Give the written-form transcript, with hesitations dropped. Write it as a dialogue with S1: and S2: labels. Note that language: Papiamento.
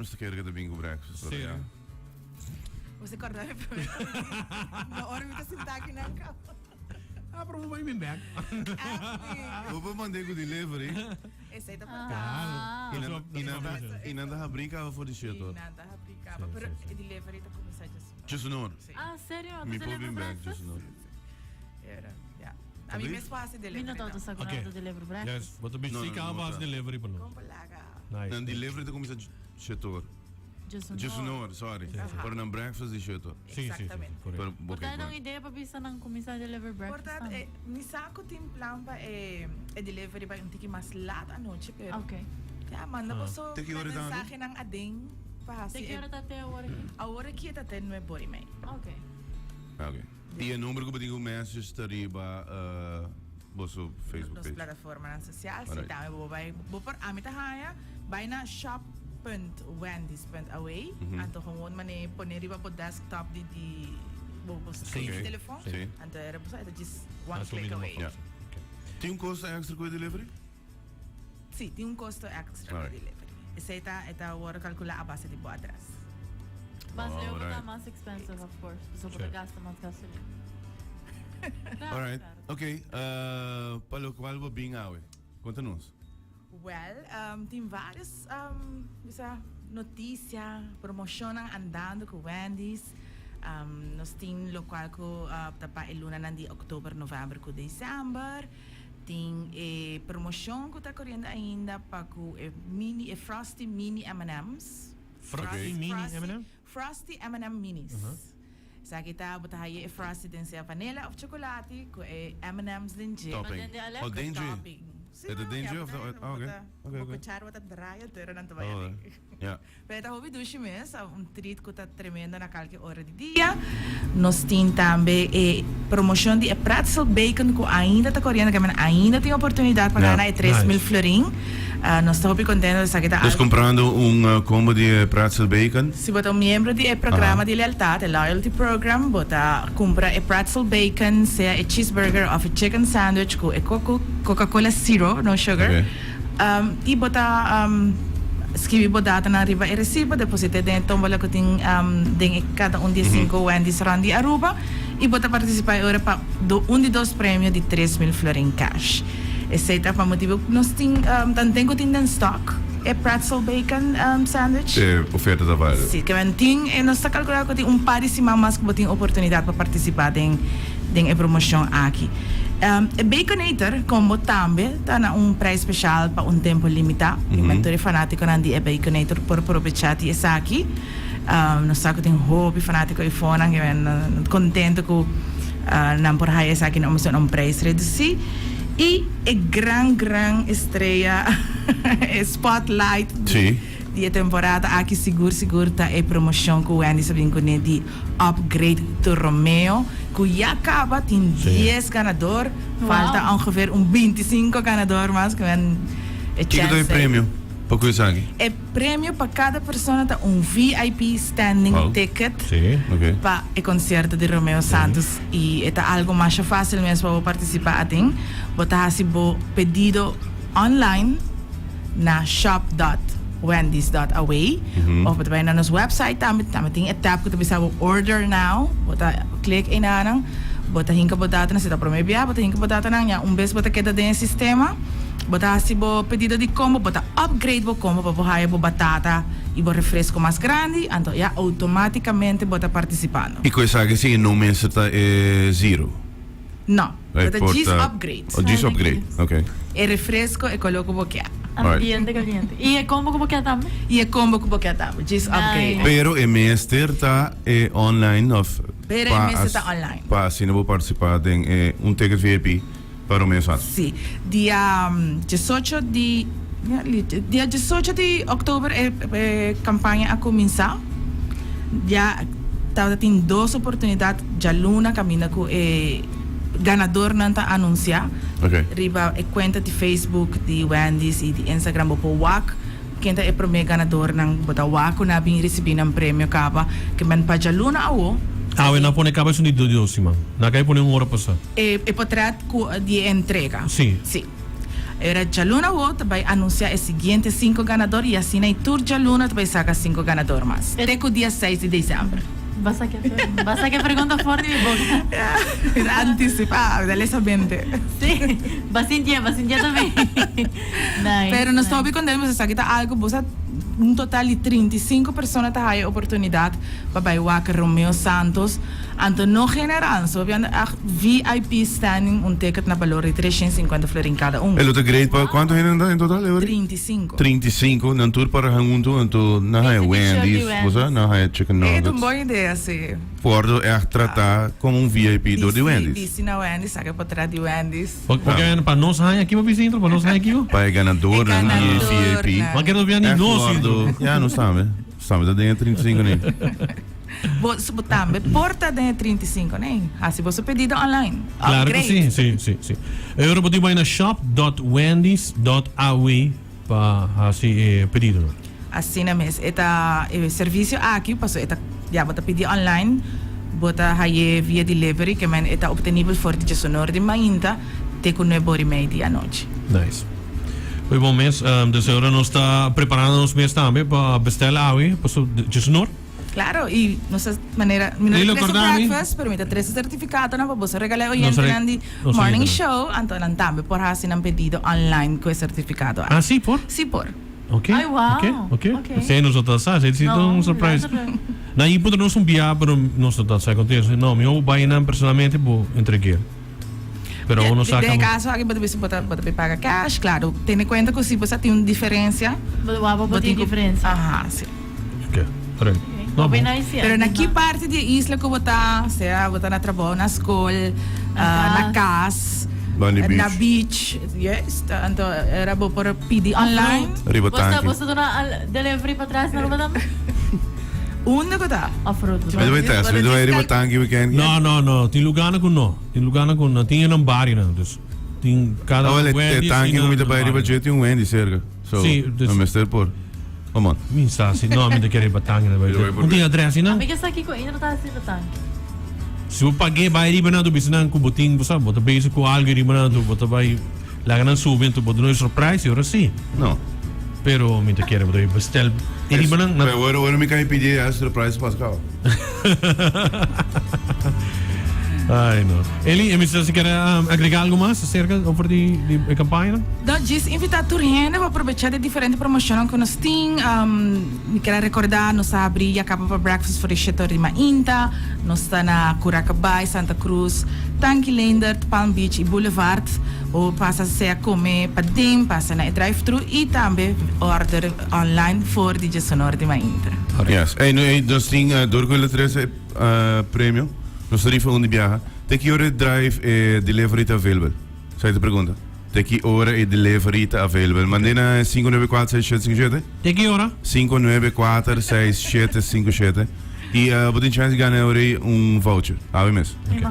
S1: Nos ta kere ku ta bin ku breakfast, pero ya.
S2: Bo se korda mi prome No ora mi ta sinta aki nan kaba.
S3: Ah, pero bo bai bin bek.
S1: Bo por mand'é ku delivery.
S2: Esei ta por
S3: Claro.
S1: I nan, i nan ta, i nan ta habrí kaba for di shit hoor.
S2: I nan ta habrí kaba, pero e delivery ta kuminsá djes.
S1: Djesunor.
S4: Ah, serio?
S1: Mi por bin bek djesunor.
S2: Era, ja. A mi mes por hasi delivery.
S4: Mi no tabata sa ku nan ta deliver breakfast.
S3: Yes, bo ta bisti kaba pa hasi delivery pa nos.
S2: Kon por laga.
S3: Nice.
S1: Nan delivery ta kuminsá shetor. Djesunor, sorry. Pero nan breakfast di shetor.
S3: Sí, sí, sí,
S2: Exactamente.
S3: correcto.
S1: Pero bo
S4: Por ta
S1: ke
S4: un idea pa bisa nan kuminsá deliver breakfast
S2: Por ta,
S4: tambe.
S2: mi sa ku tin plan pa e delivery bai un tiki mas lat anochi, pero
S4: Ok.
S2: ya manda boso
S1: Te ki ora ta anto?
S2: mensahenan aden pa hasi
S4: Te ki
S2: e
S4: ora ta te awor aki?
S2: Awor aki ta te nuebe i mei.
S4: Ok.
S1: Ok. I e number ku bo tin ku message ta riba boso Facebook
S2: Nos
S1: page?
S2: plataformanan sosial, si
S1: Alright.
S2: tambe bo bai, bo por ami ta haña, bai na shop punt wendys punt away, anto gewoon mane pone riba bo desktop di di bo bo screen di
S1: Ok.
S2: telefon,
S1: Si.
S2: anto era bo sa e ta djis one
S3: Ah,
S2: click
S3: subi
S2: away.
S1: Ja. Tin un kosto extra ku e delivery?
S2: Si, tin un kosto extra ku e
S1: Alright.
S2: delivery. Esei ta e ta wòrdu kalkulá a base di bo adrès.
S4: Mas leu bo ta
S1: Alright.
S4: mas expensive of course, pasobra bo ta
S3: Sí.
S4: gasta mas gasolina. Claro,
S1: Alright.
S4: claro.
S1: Ok, pa lokual bo bin awe? Konta nos.
S2: Well, tin varios bisa noticia, promocionnan andando cu Wendy's. Nos tin locual cu ta pa e lunanan di october, november cu december. Tin e promocion cu ta coriendo ainda pa cu e mini, e Frosty Mini M&M's.
S3: Frosty Mini M&M?
S2: Frosty M&M Minis. Esaki ta bo ta haya e Frosty den sea vanilla of chocolate cu e M&M's den dje.
S1: Topping. Oh, den dje?
S2: Topping. Si,
S1: E ta den dje of ta?
S2: Oh,
S1: Oh, oké.
S2: Bo
S1: Oké, oké.
S2: cuchara bo ta draai entero nan ta bai
S1: Oh,
S2: aden.
S1: ja.
S2: Pero e ta hopi dushi mes, un treat cu ta tremendo na kalke ora di dia. Nos tin tambe e promocion di e pretzel bacon cu ainda ta coriendo, ke men ainda tin oportunidad pa
S1: Ja.
S2: gana e 3000
S3: Nice.
S2: florin. Nos ta hopi contento, esaki ta
S1: Dus
S2: algo.
S1: comprando un combo di e pretzel bacon.
S2: Si bo ta un miembro di e programa di lealtad, e loyalty program, bo ta cumpra e pretzel bacon, sea e cheeseburger of e chicken sandwich cu e Coca-Cola zero, no sugar.
S1: Ok.
S2: I bo ta skibi bo datonan riba e resibo, deposit'é den e tómbola ku tin den e kada un di e sinku Wendy's rònt di Aruba i bo ta partisipá e ora pa un di dos premio di 3000 florin cash. Esei ta pa motibu ku nos tin tanten ku tin den stock e pretzel bacon sandwich.
S1: E oferta ta válido.
S2: Si, ke men tin e nos ta kalkulá ku tin un par di siman mas ku bo tin oportunidat pa partisipá den den e promoshon aki. E Baconator combo tambe ta na un prijs special pa un tempo limita. I men tur e fanaticonan di e Baconator por probecha di esaki. Nos sa cu tin hopi fanatico eyfonan cu men contento cu nan por haya esaki na un prijs reduci. I e gran gran estrella, e spotlight di e temporada aki sigur sigur ta e promocion cu Wendy's a bin cune di Upgrade to Romeo cu ya caba tin dies ganador, falta ongeveer un binticinco ganador mas cu men e
S1: Kico ta e
S2: chance.
S1: premio pa cu esaki?
S2: E premio pa cada persona ta un VIP standing
S1: Wow.
S2: ticket
S3: Sí.
S1: Ok.
S2: pa e concierto di Romeo Santos y e ta algo masha facil mes pa bo participa aden. Bo ta haci bo pedido online na shop dot wendys dot away of bo ta bai na nos website tambe, tambe tin e tab ku ta bisa bo order now, bo ta click einanan, bo ta hinka bo datonan, si ta prome bia bo ta hinka bo datonan, ya un bes bo ta keda den e sistema, bo ta hasi bo pedido di combo, bo ta upgrade bo combo pa bo haya bo batata y bo refresco mas grandi, anto ya automaticamente bo ta participando.
S1: I ku esaki si no mester ta e zero?
S2: No,
S1: Ey,
S2: bo ta djis
S1: por ta-
S2: upgrade.
S1: Oh, djis upgrade, ok.
S2: E refresco e color cu bo kia.
S4: Ambiente caliente. Y e combo cu bo kia tambe?
S2: Y e combo cu bo kia tambe, djis upgrade.
S4: Nice.
S1: Pero e mester ta e online of
S2: Pero e
S1: pa
S2: mester
S1: as-
S2: ta online.
S1: Pa asina bo participa den e un ticket VIP pa Romeo Santos.
S2: Si, dia diesocho di dia diesocho di october e e campaña a cuminsa. Ya tabata tin dos oportunidad djaluna caminda cu e ganadornan ta anuncia riba e cuenta di Facebook di Wendy's y di Instagram bo por wak ken ta e prome ganadornan bo ta wak cu nan a bin ricibi nan premio caba ke men pa djaluna awo.
S3: Awe nan pone caba esun di dos siman. Nan a cay pone un ora pasa.
S2: E potret cu di e entrega.
S3: Si.
S2: Si. Era djaluna awor ta bai anuncia e siguiente cinco ganador y asina y tur djaluna ta bai saca cinco ganador mas. Te cu dia seis di december.
S4: Basta ke basta ke pregunta for di mi boca.
S2: Mi ta anticipa, mi ta lesa mente.
S4: Sí, ba sintié, ba sintié tambe. Nice.
S2: Pero nos
S4: nice.
S2: ta hopi contento pasobra esaki ta algo bo sa un total di 35 persona ta haya oportunidad pa bai wak Romeo Santos. Anto no general, so hopi anda echt VIP standing un ticket na balor di 350 florin cada un.
S1: E lo ta great pa cuanto hende nan ta en total Euri?
S2: 35.
S1: 35, nan tur para hunto anto nan haya
S4: Bisti t-shirt di
S1: Wendy's, bo sa,
S4: Wendy's.
S1: nan haya chicken
S2: E ta un
S1: nuggets.
S2: bon idea si.
S1: Wordo echt trata como un VIP door di
S2: Bisti,
S1: Wendy's.
S2: bisti na Wendy's, saca potret di Wendy's.
S3: Porque pa nos haya aki pa bisti intro, pa nos haya aki.
S1: Pa e ganadornan
S2: E
S1: di e VIP.
S2: ganadornan.
S3: Wa kere bia ni
S1: Echt
S3: nos
S1: wordo,
S3: intro.
S1: ja nos tambe. Nos tambe ta den e 35 ne.
S2: Bo bo tambe por ta den e 35 ne. Hasi boso pedido online.
S3: Claro cu
S2: Upgrade.
S3: si, si, si, si. Euro bo tin bai na shop dot wendys dot aw pa hasi e pedidonan.
S2: Asina mes e ta e servicio aki paso e ta ya bo ta pidi online bo ta haye via delivery ke men e ta obtenibel for di diesonor di mainta te ku nuebe ora y mei di anochi.
S3: Nice. Muy bon mes. Dus ora nos ta preparando nos mes tambe pa bestel awe paso diesonor.
S2: Claro, y nos ta manera, mi no
S3: Lilo,
S2: ta trece
S3: corda mi.
S2: breakfast, pero mi ta trece certificatonan pa boso regala e
S3: Nos
S2: oyentenan di
S3: nos
S2: morning
S3: oyentenan.
S2: show, anto nan tambe por haci nan pedido online cu e certificado aki.
S3: Ah, sí por?
S2: Sí por.
S3: Ok,
S4: Ay, wow.
S3: ok, ok.
S4: Ok.
S3: Esey nos no ta sa, esey si ta
S4: No,
S3: un surprise.
S4: letterlijk.
S3: Nan y puntra nos un bia, pero nos no ta sa contesta. No, mi hopi bay nan personalmente bo entregu'e. Pero
S2: Ja,
S3: uno sa
S2: Den e
S3: caba.
S2: caso aki bo ta bisa bo ta bo ta paga cash, claro, tene cuenta cu si bo sa tin un diferencia,
S4: Bo wou bo
S2: bo
S4: tin
S2: tin cu
S4: diferencia.
S2: Aha, sí.
S3: Ok, alright. No,
S4: Hopi
S3: bon.
S4: nice, sí.
S2: Pero na ki parti di e isla ku bo ta, sea bo ta na trabou, na skol, na kas,
S1: Banda di
S2: na
S1: beach.
S2: beach, juist, anto era bo por pidi online.
S1: Riba
S4: Bo sta
S1: tanki.
S4: bo sta duna al delivery pa tras na Aruba tambe?
S2: Unda ku ta?
S4: Of road bo
S1: Mi ta bai test, mi ta bai riba tanki weekend.
S3: No, no, no. Tin lugarnan ku no. Tin lugarnan ku no. Tin e nan barionan. Dus tin kada
S1: Ah, wel, e
S3: Wendy's
S1: tanki
S3: tin
S1: ku mi ta
S3: nan
S1: bai riba
S3: barionan.
S1: dje tin un Wendy's serka. So,
S3: Sí, dus-
S1: no mester por. Come on.
S3: Mi sa si no, mi ta kere riba tanki.
S1: Mi ta bai por
S3: Un tin adres nan.
S4: Mi ke sa kiko Indra ta hasi riba tanki.
S3: Si bo pag'é bai riba nan, tu bisa nan ku bo tin, bo sa, bo ta bezig ku algu riba nan, tu bo ta bai laga nan subi, anto bo duna e surprise, i ora si.
S1: No.
S3: Pero mi ta kere bo ta bestel e riba nan.
S1: Pero ora ora mi kai pidi e surprise pas kaba.
S3: Ay no. Eli, e mi sa si kere agrega algo mas acerca over di di e campaña nan?
S2: No, djis invita tur hende pa aprobecha di diferente promocionnan cu nos tin. Mi ker a recorda nos a habri ya caba pa breakfast for di shete ora di mainta. Nos ta na Curacabay, Santa Cruz, Tanki Leendert, Palm Beach y Boulevard. Bo pasa sea come paden, pasa na e drive-thru y tambe order online for di djesonor di mainta.
S1: Yes. Ey, no, ey, nos tin door cu el a trece premio, nos ta rifa un di biaha. Te ki ora e drive e delivery ta available? Esaki ta e pregunta. Te ki ora e delivery ta available? Mand'e na 5946757.
S3: Te ki ora?
S1: 5946757. Y bo tin chance di gana ora ey un voucher. Awe mes.
S4: Ok.